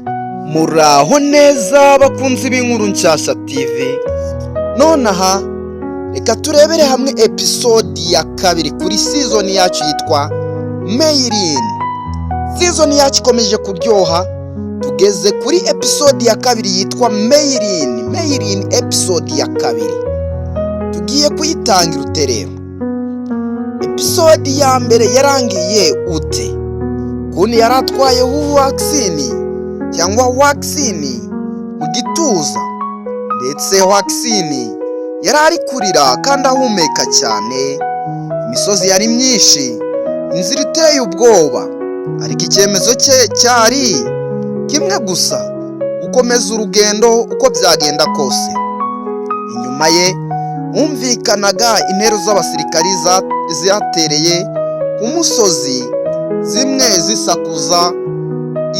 Muraho neza, bakunzi b'inkuru nshyashya TV. Nonaha reka turebere hamwe episode ya kabiri kuri season yacu yitwa Meirin. Season yacu ikomeje kuryoha, tugeze kuri episode ya kabiri yitwa Meirin. Meirin episode ya kabiri tugiye kuyitangira ute rero? Episode ya mbere yarangiye ute? Kuni yari atwaye Huwakisini cyangwa Wakisini mu gituza, ndetse Wakisini yari ari kurira kandi ahumeka cyane. Imisozi yari myinshi, inzira iteye ubwoba, ariko icyemezo cye cyari kimwe gusa: gukomeza urugendo uko byagenda kose. Inyuma ye humvikanaga intero z'abasirikari zatereye ku musozi, zimwe zisakuza,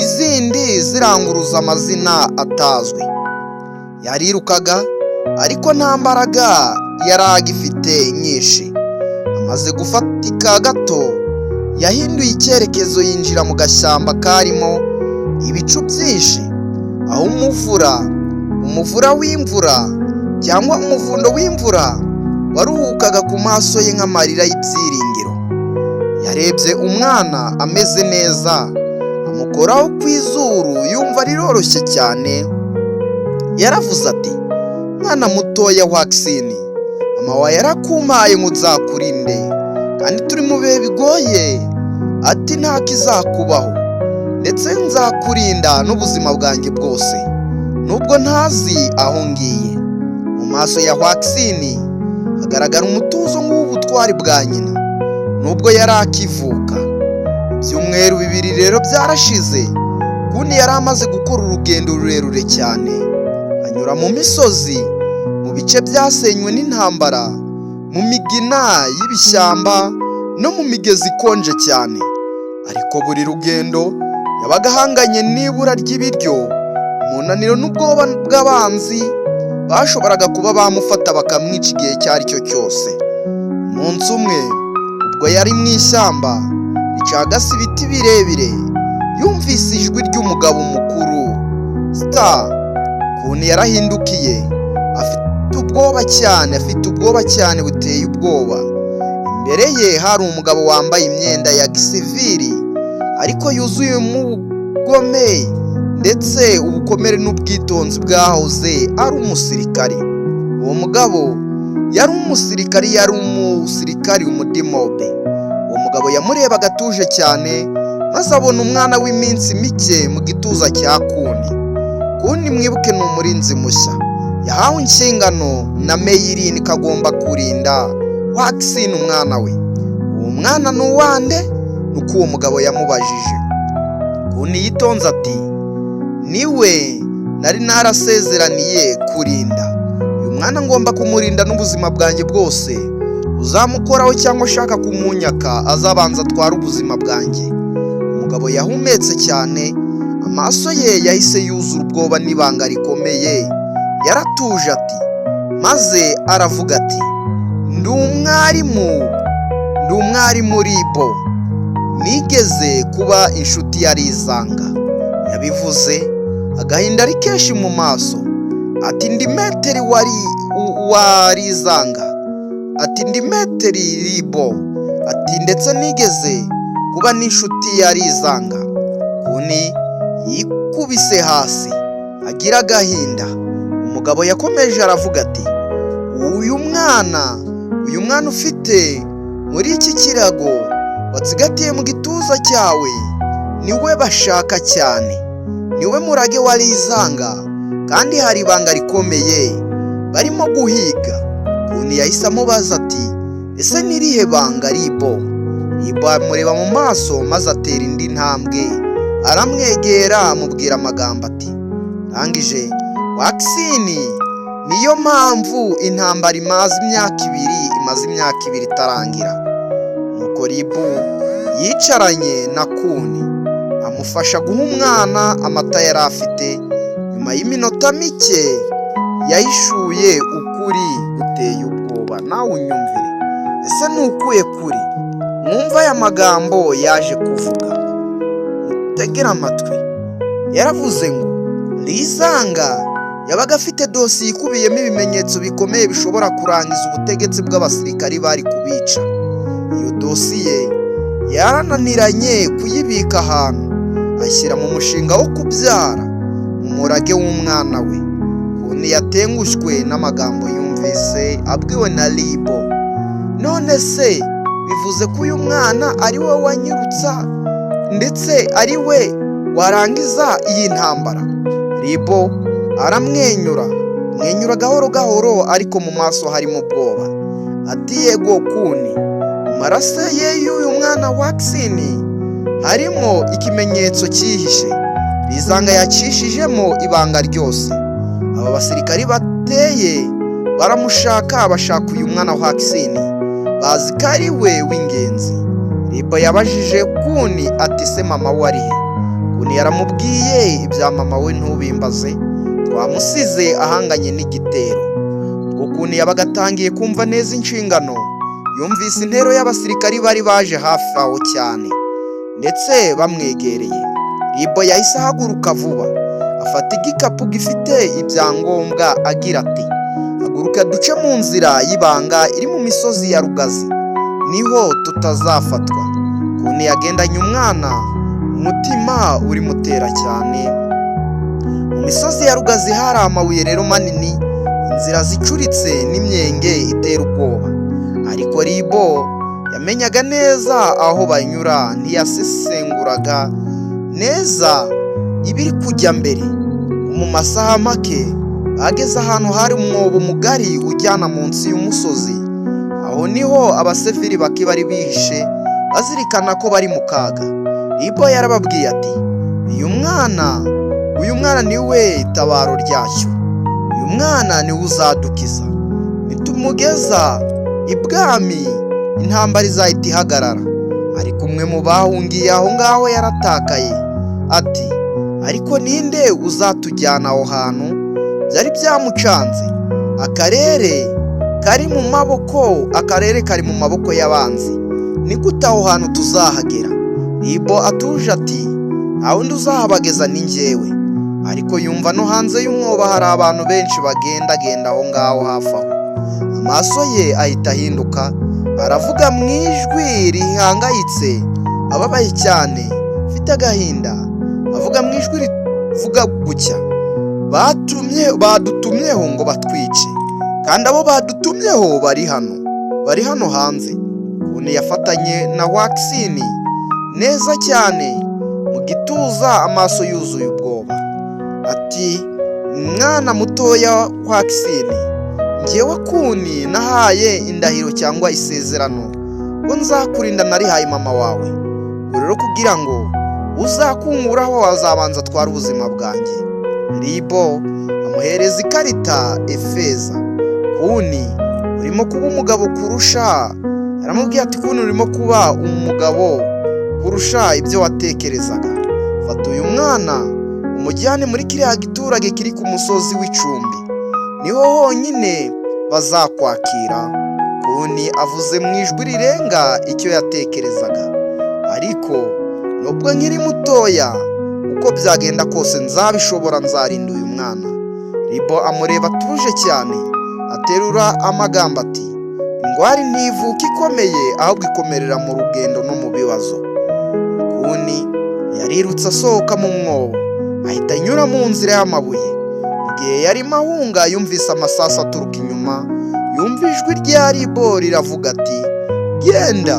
izindi ziranguruza amazina atazwi. Yarirukaga, ariko nta mbaraga yari agifite nyinshi. Amaze gufatika gato, yahinduye icyerekezo, yinjira mu gashyamba karimo ibicu byinshi, aho umuvura w'imvura cyangwa umuvundo w'imvura waruhukaga ku maso ye nk'amarira y'ibyiringiro. Yarebye umwana ameze neza, amukoraho ku izuru, yumva riroroshye cyane. Yaravuze ati: "Mwana mutoya Wakisini, mama wawe yarakumpaye ngo nzakurinde, kandi turi mu bihe bigoye." Ati: "Nta kizakubaho, ndetse nzakurinda n'ubuzima bwanjye bwose, nubwo ntazi aho ngiye." Mu maso ya Wakisini hagaragara umutuzo nk'uw'ubutwari bwa nyina nubwo yari akivuka. Ibyumweru 2 rero byarashize. Kuni yari amaze gukora urugendo rurerure cyane, anyura mu misozi, mu bice byasenywe n'intambara, mu migina y'ibishyamba no mu migezi ikonje cyane. Ariko buri rugendo yabaga ahanganye n'ibura ry'ibiryo, umunaniro n'ubwoba bw'abanzi bashoboraga kuba bamufata bakamwica igihe icyo ari cyo cyose. Umunsi umwe, ubwo yari mu ishyamba ricagase ibiti birebire, yumvise ijwi ry'umugabo mukuru Star. Kuntu yarahindukiye afite ubwoba cyane, afite ubwoba cyane buteye ubwoba. Imbere ye hari umugabo wambaye imyenda ya gisivili, ariko yuzuyemo ubugome ndetse ubukomere n'ubwitonzi bwahoze ari umusirikari. Uwo mugabo yari umusirikari, yari umusirikari umudimobe. Uwo mugabo yamurebaga atuje cyane, maze abona umwana w'iminsi mike mu gituza cya Kuni. Kuni, mwibuke, ni umurinzi mushya yahawe inshingano na Meyirini ko agomba kurinda Wakisini, umwana we. "Uwo mwana ni uwande?" Nuko uwo mugabo yamubajije. Kuni yitonze ati: "Niwe nari narasezeraniye kurinda. Uyu mwana ngomba kumurinda n'ubuzima bwanjye bwose. Uzamukoraho cyangwa ushaka kumunyaka azabanza atware ubuzima bwanjye." Umugabo yahumetse cyane, amaso ye yahise yuzura ubwoba n'ibanga rikomeye. Yaratuje ati, maze aravuga ati: "Ndi umwarimu, ndi umwarimu Ribo. Nigeze kuba inshuti ya Rizanga." Yabivuze agahinda ari kenshi mu maso, ati: "Ndi maître wa Rizanga." Ati: "Ndi maître Ribo." Ati: "Ndetse nigeze kuba n'inshuti ya Rizanga." Kuni yikubise hasi agira agahinda. Umugabo yakomeje aravuga ati: "Uyu mwana, uyu mwana ufite muri iki kirago watsigatiye mu gituza cyawe, niwe bashaka cyane, niwe murage wa Rizanga, kandi hari ibanga rikomeye barimo guhiga." Kuni yahise amubaza ati: "Ese n'irihe banga, Ribo?" Ribo amureba mu maso, maze atera indi ntambwe, aramwegera, amubwira amagambo ati: "Rangije Wakisini, niyo mpamvu intambara imaze imyaka 2, imaze imyaka 2 itarangira." Nuko Ribu yicaranye na Kuni, amufasha guha umwana amata yari afite. Nyuma y'iminota mike yahishuye ukuri guteye ubwoba. Nawe unyumvire, ese ni ukuye kuri? Mwumva aya magambo yaje kuvuga, mutegere amatwi. Yaravuze ngo Lizanga yabaga afite dosiye ikubiyemo ibimenyetso bikomeye bishobora kurangiza ubutegetsi bw'abasirikari bari kubica. Iyo dosiye yarananiranye kuyibika ahantu, ashyira mu mushinga wo kubyara mu murage w'umwana we. Kuni yatengushywe n'amagambo yumvise abwiwe na Libo. None se bivuze ko uyu mwana ari we wanyirutsa, ndetse ari we warangiza iyi ntambara? Ribo aramwenyura, mwenyura gahoro gahoro, ariko mu maso harimo ubwoba, ati: "Yego Kuni, mu maraso ye y'uyu mwana Wakisini harimo ikimenyetso cyihishe. Rizanga yacishijemo ibanga ryose. Aba basirikari bateye baramushaka, bashaka uyu mwana Wakisini, bazi ko ari we w'ingenzi." Ribo yabajije Kuni ati: "Se mama we ari he?" Kuni yaramubwiye: "Ibya mama we ntubimbaze, twamusize ahanganye n'igitero." Ubwo Kuni yabaga atangiye kumva neza inshingano, yumvise intero y'abasirikari bari baje hafi aho cyane ndetse bamwegereye. Ribo yahise ahaguruka vuba, afata igikapu gifite ibyangombwa, agira ati: "Haguruka duce mu nzira y'ibanga iri mu misozi ya Rugazi, niho tutazafatwa." Kuni yagendanye umwana, umutima urimutera cyane. Mu misozi ya Rugazi hari amabuye rero manini, inzira zicuritse n'imyenge itera ubwoba, ariko Ribo yamenyaga neza aho banyura. Ntiyasesenguraga neza ibiri kujya mbere. Mu masaha make bageze ahantu hari umwobo mugari ujyana munsi y'umusozi. Aho niho abasivili bake bari bihishe, bazirikana ko bari mu kaga. Ribo yarababwiye ati: "Uyu mwana ni we itabaro ryacyo. Uyu mwana niwe uzadukiza. Nitumugeza ibwami, intambara izahita ihagarara." Ariko umwe mu bahungiye aho ngaho yaratakaye ati: "Ariko ninde uzatujyana aho hantu?" Byari byamucanze. Akarere kari mu maboko y'abanzi, ni gute aho hantu tuzahagera? Ribo atuje ati: "Nta wundi uzahabageza, ni njyewe." Ariko yumva no hanze y'umwobo hari abantu benshi bagendagenda aho ngaho hafi aho. Amaso ye ahita ahinduka, aravuga mu ijwi rihangayitse, ababaye cyane, afite agahinda, avuga mu ijwi rivuga gutya: "Batumye, badutumyeho ngo batwice, kandi abo badutumyeho bari hano, bari hano hanze." Kuni yafatanye na Wakisini neza cyane mu gituza, amaso yuzuye ubwoba, ati: "Mwana mutoya Wakisini, ngewe Kuni nahaye indahiro cyangwa isezerano ko nzakurinda, narihaye mama wawe. Ubwo rero kugira ngo uzakunkuraho azabanza atware ubuzima bwanjye." Ribo amuhereza ikarita efeza. "Kuni, urimo kuba umugabo kurusha," aramubwiye ati: "Kuni, urimo kuba umugabo kurusha ibyo watekerezaga. Fata uyu mwana umujyane muri kiriya giturage kiri ku musozi w'icumbi, niho honyine bazakwakira." Kuni avuze mu ijwi rirenga icyo yatekerezaga: "Ariko nubwo nkiri mutoya, uko byagenda kose nzabishobora, nzarinda uyu mwana." Ribo amureba atuje cyane, aterura amagambo ati: "Ingwari ntivuka ikomeye, ahubwo ikomerera mu rugendo no mu bibazo." Kuni yarirutse asohoka mu mwobo, ahita anyura mu nzira y'amabuye. Mu gihe yarimo ahunga, yumvise amasasu aturuka inyuma, yumva ijwi rya Ribo riravuga ati: "Genda,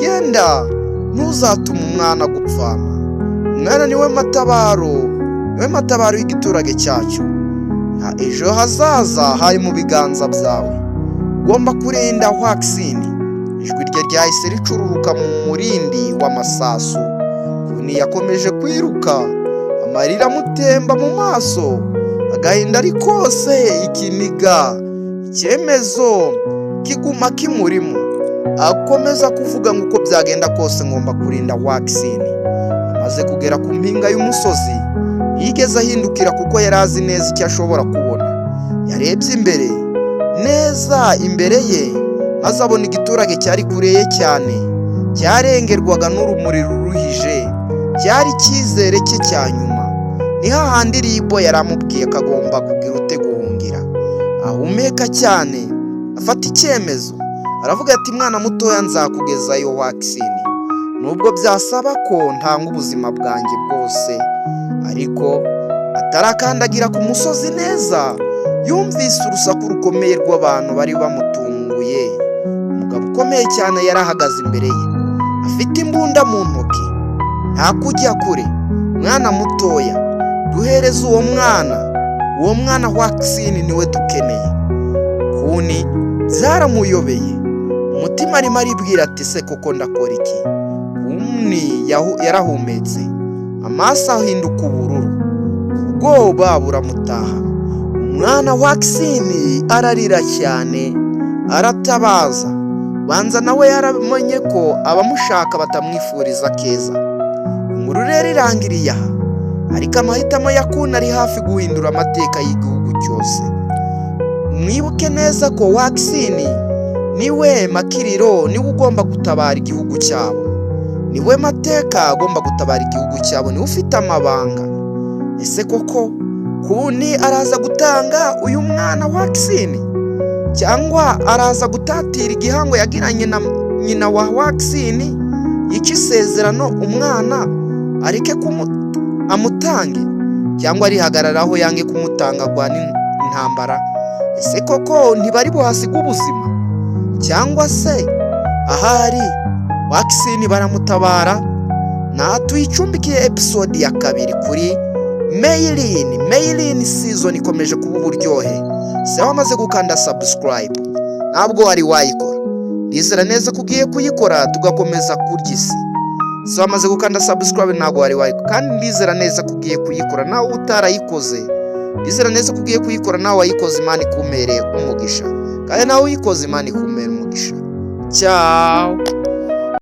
genda, ntuzatume umwana gupfana. Umwana niwe matabaro, niwe matabaro y'igiturage cyacu. Ejo hazaza hari mu biganza byawe, ugomba kurinda Wakisini." Ijwi rye ryahise ricururuka mu murindi w'amasasu. Kuni yakomeje kwiruka, amarira amutemba mu maso, agahinda ari kose, ikiniga, icyemezo kiguma kimurimo, akomeza kuvuga ngo: "Uko byagenda kose ngomba kurinda Wakisini." Amaze kugera ku mpinga y'umusozi, yigeze ahindukira kuko yari azi neza icyo ashobora kubona. Yarebye imbere neza imbere ye, maze abona igiturage cyari kure ye cyane, cyarengerwaga n'urumuri ruruhije. Cyari icyizere cye cya nyuma. Ni hahandi Ribo yari amubwiye ko agomba kugira ute? Guhungira. Ahumeka cyane, afata icyemezo, aravuga ati: "Mwana mutoya, nzakugezayo Wakisini, nubwo byasaba ko ntanga ubuzima bwanjye bwose." Ariko atarakandagira ku musozi neza, yumvise urusaku rukomeye rw'abantu bari bamutunguye. Umugabo ukomeye cyane yari ahagaze imbere ye, afite imbunda mu ntoki. "Nta kujya kure, mwana mutoya, duhereze uwo mwana. Uwo mwana Wakisini niwe dukeneye." Kuni byaramuyobeye, umutima arimo aribwira ati: "Se koko ndakora iki?" Kuni yarahumetse, amaso ahinduka ubururu, ubwoba buramutaha. Umwana Wakisini ararira cyane, aratabaza. Banza nawe yaramenye ko abamushaka batamwifuriza keza. Inkuru rero irangiriye aha, ariko amahitamo ya Kuni ari hafi guhindura amateka y'igihugu cyose. Mwibuke neza ko Wakisini niwe makiriro, niwe ugomba gutabara igihugu cyabo, niwe mateka agomba gutabara igihugu cyabo, niwe ufite amabanga. Ese koko Kuni araza gutanga uyu mwana Wakisini, cyangwa araza gutatira igihango yagiranye na nyina wa Wakisini, yica isezerano, umwana areke amutange, cyangwa arihagararaho yange kumutanga arwana intambara? Ese koko ntibari buhasige ubuzima, cyangwa se ahari Wakisini baramutabara? Natuyicumbikiye episode ya kabiri kuri Meyilini. Meyilini season ikomeje kuba uburyohe. Se wamaze gukanda subscribe? Ntabwo wari wayikora. Ndizera neza ko ugiye kuyikora, tugakomeza kurya isi. Se wamaze gukanda subscribe? Ntabwo wari wayikora, kandi ndizera neza ko ugiye kuyikora. Nawe utarayikoze, ndizera neza ko ugiye kuyikora. Nawe wayikoze, Imana ikumereye umugisha, kandi nawe uyikoze, Imana ikumere umugisha. Ciao.